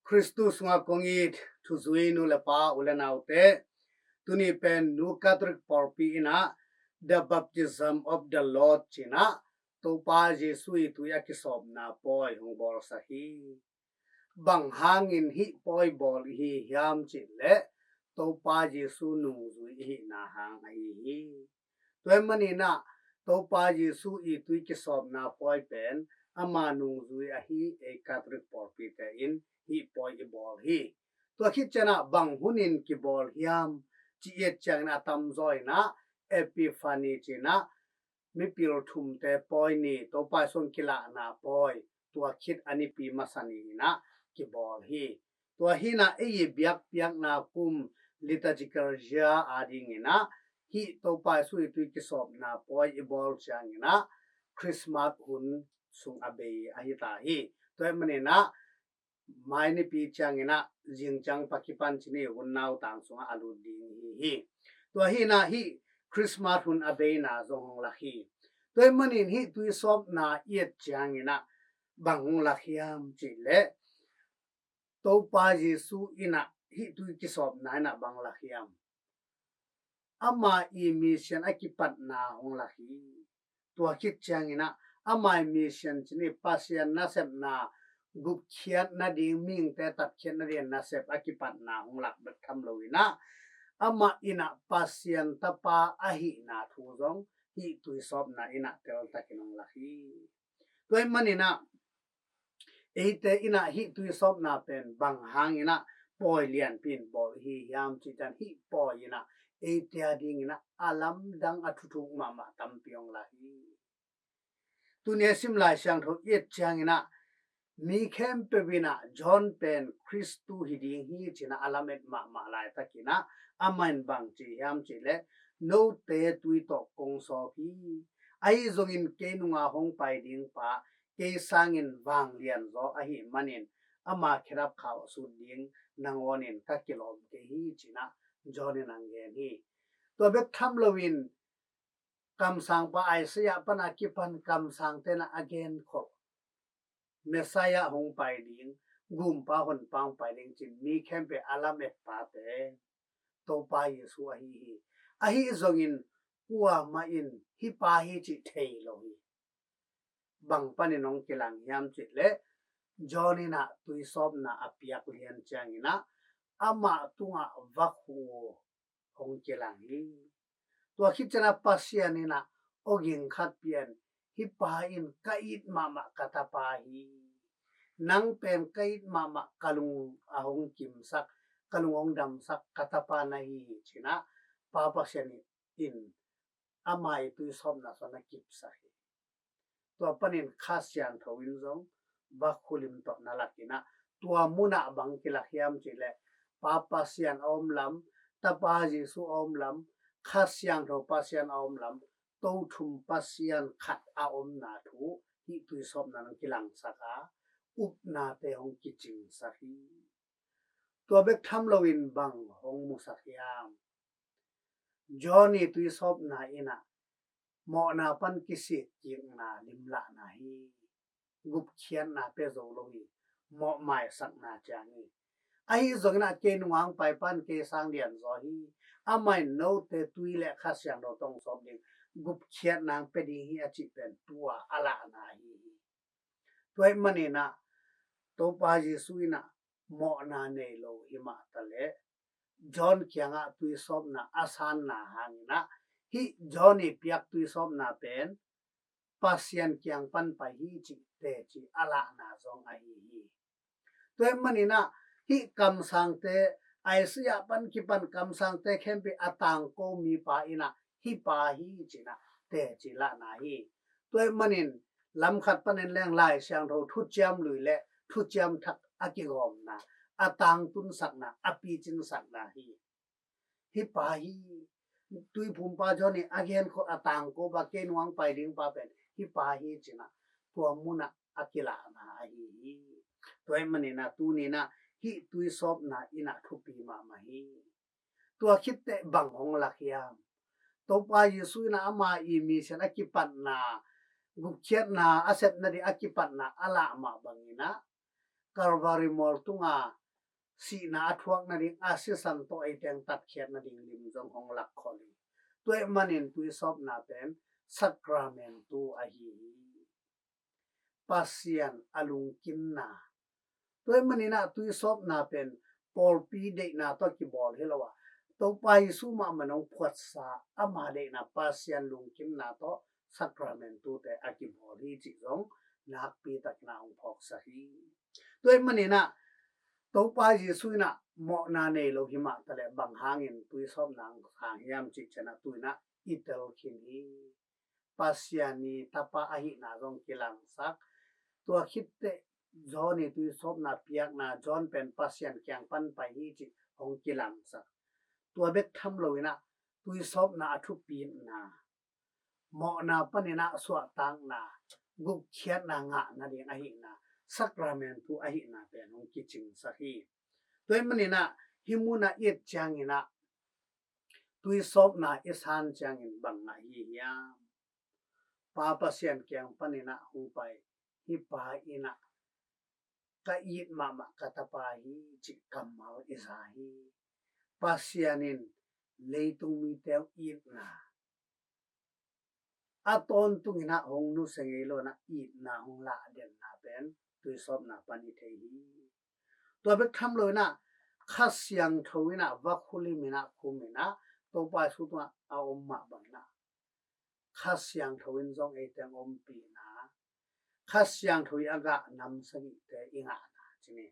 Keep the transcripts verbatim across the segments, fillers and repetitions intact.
Khristu sungah kong it thuzui nu le pa, u le naute, tuni pen Nu Catholic pawlpi in ah The Baptism of the Lord ci-in ah Topa Jesu ii tui a kisawpna pawi hong bawlsak hi. Bang hangin hih pawi bawl i hi hiam cih leh Topa Jesu nungzui i hihna hang ahi hi. Tua ahih manin ah Topa Jesu ii tui kisawpna pawi pen ama nungzui ahi ei Catholic pawlpite in hih pawi i bawl hi. Tua khit ciangin ah bang hunin kibawl hiam cih i et ciangin a tamzaw in ah Epiphany ci-in ah mipil thumte pawi ni, Topa Jesu hong kilahna pawi, tua khit a nipi masa ni-in ah kibawl hi. Tua hi-in ah ei biakpiakna kum liturgical year adingin ah hih Topa Jesu ii tui kisawpna pawi i bawl ciangin ah Christmas hun sung a bei ahi ta hi. Tua ahih manin ah mai nipi ciangin ah zingciang pakipan ci-in hun nautang sungah a lut ding hi hi. Tua hi-in ah hih Christmas hun a beina zong hong lak hi. Tua ahih manin hih tui sawpna i et ciangin ah bang hong lak hiam cih leh Topa Jesu in ah hih tui kisawpna in ah bang lak hiam? Ama ii mission a kipatna hong lak hi. Tua khit ciangin ah ama ii mission ci-in Pasian nasepna gupkhiat nading, mihingte tatkhiat nading nasep a kipatna hong lak bek tham loin ah amah in ah Pasian Tapa ahihna thu zong hih tui sawpna in ah teltakin hong lak hi. Tua ahih manin ah eite in ah hih tui sawpna pen bang hangin ah pawi lianpi in bawl i hi hiam cih ciang hih pawi in ah eite adingin ah a lamdang a thuthuk mahmah tampi hong lak hi. Tuni a sim Lai Siangtho i et ciangin ah mi khempeuh in ah John pen Khristu hi ding hi ci-in ah a lamet mahmah laitakin ah amah in bang ci hiam cih leh note tui tawh kong sawp hi. Ahi zongin kei nungah hong pai ding pa kei sangin vanglian zaw ahih manin ama khedap khau a sut ding nangawnin ka kilawm kei hi ci-in ah John in hong gen hi. Tua bek tham loin kamsangpa Isaiah pan a kipan kamsangte in ah a genkhol Messiah hong pai ding, gumpa honpa hong pai ding ci-in mi khempeuh a lamet pa pen Topa Jesu ahi hi. Ahi zongin kuamah in hih pa hi cih thei lo hi. Bang panin hong kilang hiam cih leh John in ah tui sawpna a piak lian ciangin ah amah tungah vakhu hong kilang hi. Tua khit ciangin ah Pasian in ah awging khat pia-in hih pa in ka it mahmah ka tapa hi. Nang pen ka it mahmah, ka lung a hong kimsak, ka lung hong damsak ka tapa na hi hi ci-in ah Pa Pasian in ama ii tui sawpna sung ah na kipsak hi. Tua panin Kha Siangtho in zong vakhu lim tawh na lak in ah tua munah bang kilak hiam cih leh Pa Pasian a om lam, Tapa Jesu a om lam, Kha Siangtho Pasian a om lam, Tothum Pasian khat a omna thu hih tui sawpna in hong kilangsak a upnate hong kicingsak hi. Tua bek tham loin bang hong musak hiam? John ii tui sawpna in ah mawhna pan kisikkikna limlahna hi. Gupkhiatna pia zo lo hi. Mawhmaisakna ciang hi. Ahi zongin ah kei nungah hong pai pa in kei sang lian zaw hi. Amah in note tui le Kha Siangtho tawh hong sawp ding, gupkhiatna hong pia ding hi a cih pen tua a lahna ahi hi. Tua ahih manin ah Topa Jesu in ah mawhna nei lo hi mah ta leh John kiangah tui sawpna a sanna hangin ah hih John ii piak tui sawpna pen Pasian kiang pan pai hi cih teci a lahna zong ahi hi. Tua ahih manin ah hih kamsangte, Isaiah pan kipan kamsangte khempeuh a tangko mipa in ah hih pa hi ci-in ah teci lahna hi. Tua ahih manin lam khat panin leng Lai Siangtho Thuciam Lui le Thuciam Thak a kigawmna, a tangtunsakna, a picinsakna hi. Hih pa hi, Tuiphumpa John ii a genkhol, a tangko pa, kei nungah hong pai ding pa pen hih pa hi ci-in ah tua munah a kilahna ahi hi. Tua ahih manin ah tuni in ah hih tui sawpna in ah thupi mahmah hi. Tua khit teh bang hong lak hiam? Topa Jesu in ah ama ii mission a kipatna, gupkhiatna a sepna ding a kipatna a lah mah bangin ah Calvary mual tunga sihna a thuak nading, a sisan tawh ei teng tatkhiat nading lim zong hong lakkhol hi. Tua ahih manin tuisawpna pen sakramentu ahi hi. Pasian a lungkimna. Tua ahih manin ah tuisawpna pen pawlpi deihna tawh kibawl hi lo a, Topa Jesu mahmah in hong phuatsa ama deihna, Pasian lungkimna tawh sakramentute a kibawl hi cih zong nakpi takin ah hong phawksak hi. Tua ahih manin ah Topa Jesu in ah mawhna nei lo hi mah taleh bang hangin tuisawpna hong sang hiam cih ciang ah tu-in ah i tel khin hi. Pasian i Tapa ahihna zong kilangsak. Tua khit teh John i tuisawpna piakna, John pen Pasian kiang pan pai hi cih hong kilangsak. Tua bek tham lo-in ah tuisawpna a thupitna, mawhna panin ah suahtakna, gupkhiatna ngah nading ahihna, sakramentu ahihna pen hong kicingsak hi. Tua ahih manin ah hih mun ah i et ciangin ah tuisawpna i san ciangin bang ngah i hi hiam? Pa Pasian kiang panin ah hong pai, hih Pa in ah ka it mahmah ka Tapa hi cih kammal i za hi. Pasian in leitung mite hong itna, a tawntungin ah hong nusia ngei lo-in ah itna hong lah denna pen tuisawpna pan i thei hi. Tua bek tham lo-in ah Kha Siangtho in ah va khulimin ah khumin ah Topa Jesu tungah a om mah bangin ah Kha Siangtho in zong ei teng ompihna, Kha Siangtho i a gah nam sagihte i ngahna ci ni.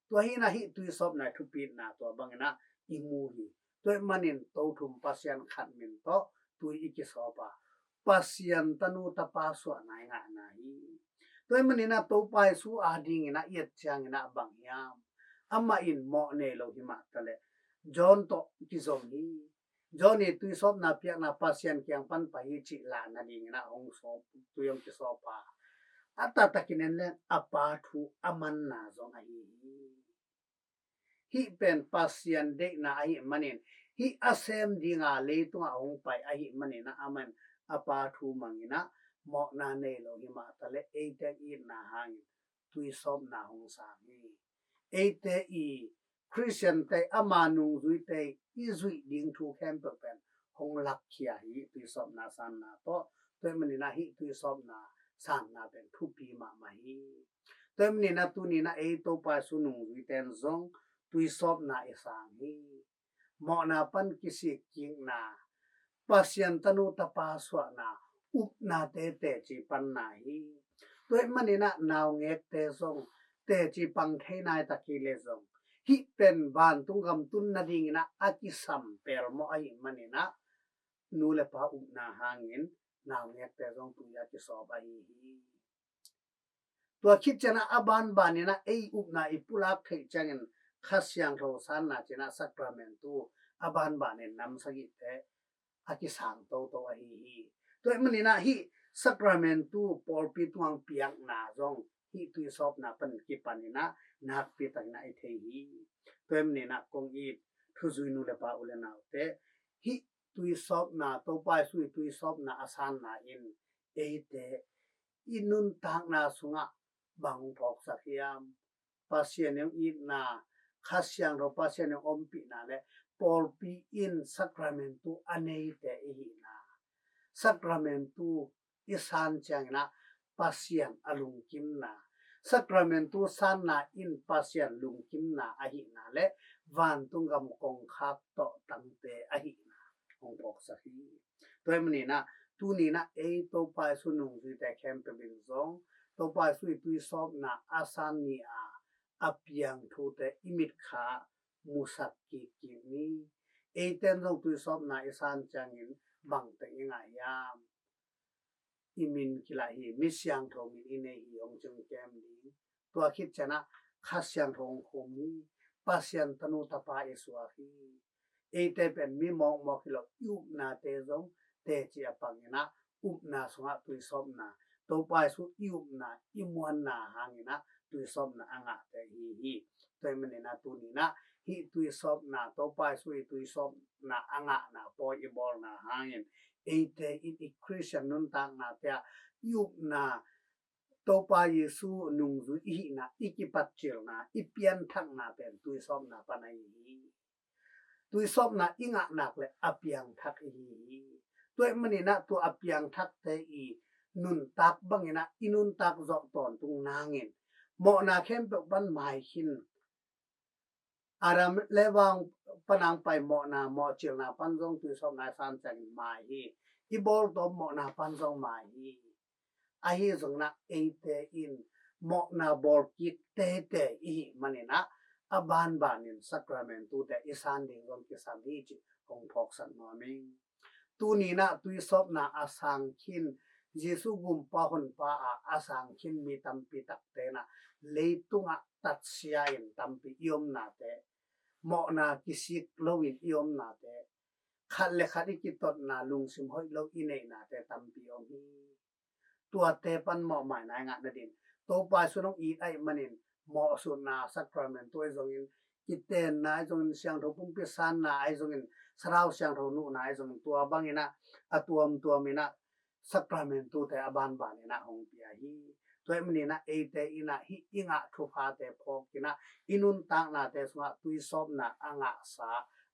Tua hi-in ah hih tuisawpna i thupitna tua bangin ah i mu hi. Tua ahih manin To Thum Pasian khat min tawh tui i kisawp a, Pasian tanu tapa suahna i ngahna hi. Tua ahih manin ah Topa Jesu adingin ah i et ciangin ah bang hiam? Amah in mawh nei lo hi mah taleh John tawh kizom hi. John i tuisawpna piakna Pasian kiang pan pai hi cih lah nadingin ah hong sawp, tui hong kisawp a, a taktakin en leng a Pa thu a manna zong ahi hi. Hih pen Pasian deihna ahih manin, hih a sem dinga leitungah hong pai ahih manin ah amah in a Pa thu mangin ah mawhna nei lo hi mah taleh eite itna hangin tuisawpna hong sang hi. Eite i Khristiante, ama nungzuite i zuih ding thu khempeuh pen hong lakkhia hi, tuisawpna sanna tawh. Tua ahih manin ah hih tuisawpna sanna pen thupi mahmah hi. Tua ahih manin ah tuni-in ah ei Topa Jesu nungzuite in zong tuisawpna i sang hi. Mawhna pan kisik kikna, Pasian tanu tapa suahna, upnate teci panna hi. Tua ahih manin ah naungekte zong teci pang thei nai ta kei leh zong, hih pen vantung gam tun nadingin ah a kisam pelmawh ahih manin ah nu le pa upna hangin naungekte zong tui a kisawp ahi hi. Tua khit ciangin ah a banbanin ah ei upna i pulak theih ciangin Kha Siangtho sanna ci-in ah sakramentu a banbanin nam sagihte a kisang toto ahi hi. Tua ahih manin ah hih sakramentu pawlpi tungah piakna zong hih tuisawpna pan kipanin ah nakpi takin ah i thei hi. Tua ahih manin ah kong it thuzui nu le pa, u le naute, hih tuisawpna, Topa Jesu i tuisawpna a sanna in eite i nuntakna sungah bang phawksak hiam? Pasian i hong itna, Kha Siangtho Pasian i hong ompihna le pawlpi in sakramentu a neite i hihna. Sakramentu i san ciangin ah Pasian a lungkimna, sakramentu sanna in Pasian lungkimna ahihna le vantung gam kongkhak tawh tangte ahihna hong phawksak hi. Tua ahih manin ah tuni-in ah ei Topa Jesu nungzuite khempeuh in zong Topa Jesu i tuisawpna a san ni a, a piang thute i mitkha musak kikkik ni. Eite in zong tuisawpna i san ciangin bangteng i ngah hiam? I min kilah hi, mi siangtho min i nei hi hong ci-in kem ding. Tua khit ciangin ah Kha Siangtho hong khum hi. Pasian tanu tapa i suak hi. Eite pen mi mawkmawk hi lo, i upnate zong teci a pangin ah upna sungah tuisawpna, Topa Jesu i upna, i muanna hangin ah tuisawpna a ngahte hi hi. Tua ahih manin ah tuni-in ah hih tuisawpna, Topa Jesu i tuisawpna a ngahna pawi i bawlna hangin eite in i Khristian nuntaknate ah i upna Topa Jesu nungzui i hihna, i kipatcilna, i pianthakna pen tuisawpna pan ahi hi. Tuisawpna i ngahnak le a piangthak i hi hi. Tua ahih maninah tua a piangthakte i nuntak banginah i nuntak zawh tawntung nangin mawhna khempeuh pan mai khin, Adam le Eva panang pai mawhna, mawhcilna pan zong tuisawpna i san ciangin mai hi. I bawltawm mawhna pan zong mai hi. Ahi zonginah eite in mawhna bawlkik teitei i hih maninah a banbanin sakramentute i san ding zong kisam hi cih hong phawksak nuam ing. Tuninah tuisawpna a sang khin, Jesu gumpa honpa ah a sang khin mi tampi takte inah leitungah tatsia in tampi i omnate, mawhna kisik loin i omnate, khat le khat i kitotna lungsim hoih lo i neihnate tampi om hi. Tuate pan mawhmaina i ngah nadin Topa Jesu nong it ahih manin mawhsutna sakramentu ahi zongin, kitenna ahi zongin, siangtho pumpi sanna ahi zongin, Thlarau Siangtho nuhna ahi zongin, tua banginah a tuamtuaminah sakramentute a banbaninah hong pia hi. Tua ahih maninah eite inah hih i ngah thuphate phawkinah i nuntaknate sungah tuisawpna a ngahsa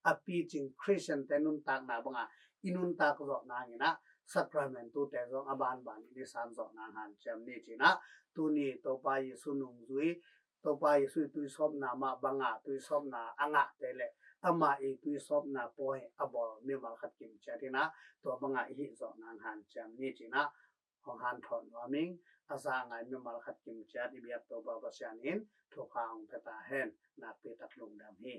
a picing Khristiante nuntakna banga i nuntak zawh nanginah sakramentute zong a banbanin i san zawh nang hanciam ni cinah tuni Topa Jesu nungzui, Topa Jesu i tuisawpna mah banga tuisawpna a ngahte le amah i tuisawpna puai a bawl mimal khat kimciat inah tua banga i hih zawh nang hanciam ni cinah hong hanthawn nuam ing. A za ngai mimal khat kimciat i biak Topa Pasian in thupha hong pia ta hen. Nakpi tak lungdam hi.